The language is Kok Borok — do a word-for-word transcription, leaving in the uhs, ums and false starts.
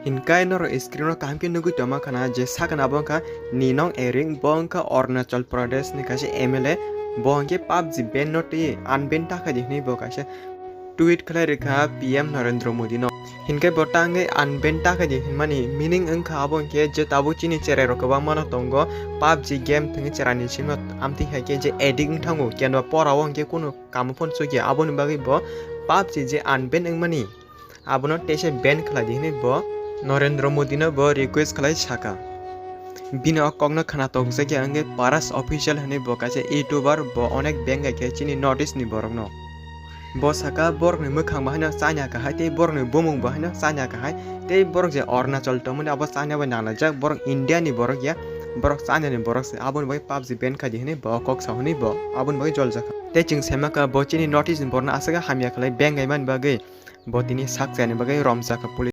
Hinkai norok screen o kaham khe nugwi tongma khana je sakna abo wngkha Ninong Ering, bo wngkha Arunachal Pradesh ni kaisa M L A, bo hwnkhe PUBG ban no twi unban ta khai di hwnwi bo kaisa tweet khlai rwkha P M Narendra Modi no. Hinkai bo tangwi unban ta khai di hwnmani meaning wngkha abo hwnkhe je tabuk chini cherai rok kwbangma no tongo PUBG game thwngwi cherai ni simi amtwi hai khe je addict wng thango, kenba pora o hwnkhe kunu kamo phone chukya, aboni bagwi bo PUBG je unban wngmani abono teisa ban khlai di hwnwi bo Narendra Modi no bo request khlai saka. Bini o kokno khna tokjakya wngwi Paras Official hwnwi bo kaisa YouTuber, bo onek bengai khe chini North East ni borokno. Bo saka borokni mwkhang bo haino chanya kahai tei borokni bumung bo haino chanya kahai tei borok je Arunachal tongmani abo chanya bai nanglaijak, borok India ni borok ya, borok China ni borok se, aboni bagwi PUBG ban khai di hwnwi bo kok sa hwnwi bo aboni bagwi joljakha. Tei chwng saimakha bo chini North East ni borokno aswk hamya khlai bengai mani bagwi bo tini sak chayani bagwi romjakha police.